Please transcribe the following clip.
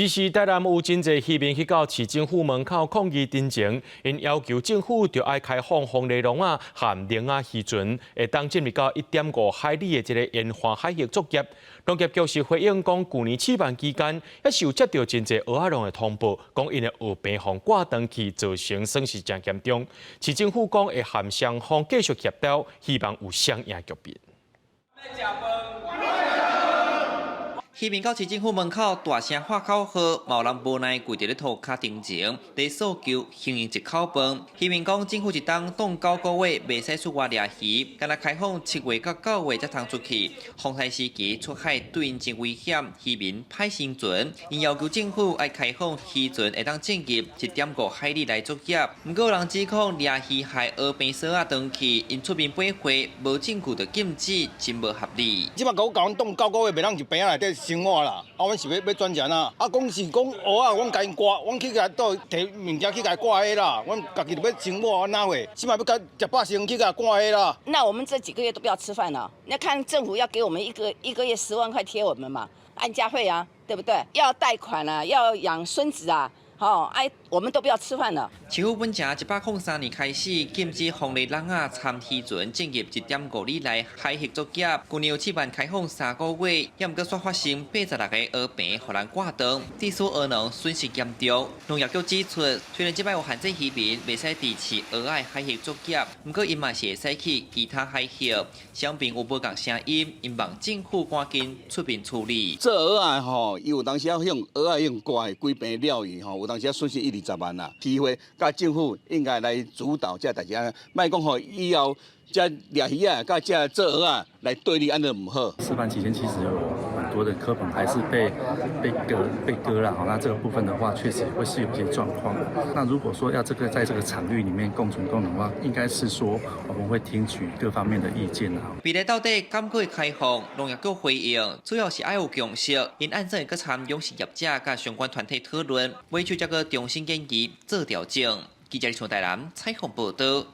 爾時台南有真濟漁民去到市政府門口抗議陳情，𪜶要求政府著愛開放風麗籠仔和鈴仔漁船，會當進入到1.5海里的這个沿岸海域作業。農業局是回應講，舊年試辦期間，也是有接著真濟蚵仔農的通報，講𪜶的蚵棚予掛斷去，造成損失誠嚴重。市政府講會和雙方繼續協調，希望有雙贏局面。漁民到市政府門口大聲喊口號，嘛有人無奈跪佇咧塗跤頂前，佇訴求興用一口飯。漁民講，政府一冬凍9個月袂使出外掠魚，干焦開放7月到9月才通出去。風颱時期出海對𪜶真危險，漁民歹生存。𪜶要求政府愛開放漁船會當進入1.5海里來作業。毋過有人指控掠魚害蚵棚索仔斷去，𪜶出面買貨無證據就禁止，真無合理。這擺閣共阮凍9個月袂當入棚仔內底生活啦，啊，阮是欲欲轉成啊？啊，講是講蚵仔，阮共𪜶掛，阮去共倒提物件去共掛彼啦，阮家己著欲生活，阮哪會？這擺欲共食百姓去共掛彼啦。那我們這幾個月都不要吃飯了？那看政府要給我們一個一個月10萬塊貼我們嘛，安家費啊，對不對？要貸款啊，要養孫子啊。吼，哎，我們都不要吃飯了。市府本前103年開始禁止風麗籠仔參漁船進入1.5里內海域作業。舊年有試辦開放3個月，也毋過煞發生86个蚵棚予人掛斷，致使蚵農損失嚴重。農業局指出，雖然這擺有限制漁民袂使佇飼蚵仔海域作業，毋過𪜶嘛是會使去其他海域。雙邊有無仝聲音，𪜶望政府趕緊出面處理。做蚵仔吼，伊有當時仔向蚵仔用掛幾棚了去吼，有當時仔損失一二十萬啦。議會佮政府應該來主導這代誌，莫講吼以後這掠魚仔佮這做蚵仔來對立，按呢毋好。試辦期間其實有很多的蚵棚還是被割了，那這個部分的話，確實會是有些狀況。那如果說要這個在這個場域裡面共存共榮的話，應該是說我們會聽取各方面的意見啦。未來到底敢閣會開放？農業局回應，主要是愛有共識，𪜶按怎會閣參養殖業者佮相關團體討論，尾手才閣重新建議做調整。記者李松台南採訪報導。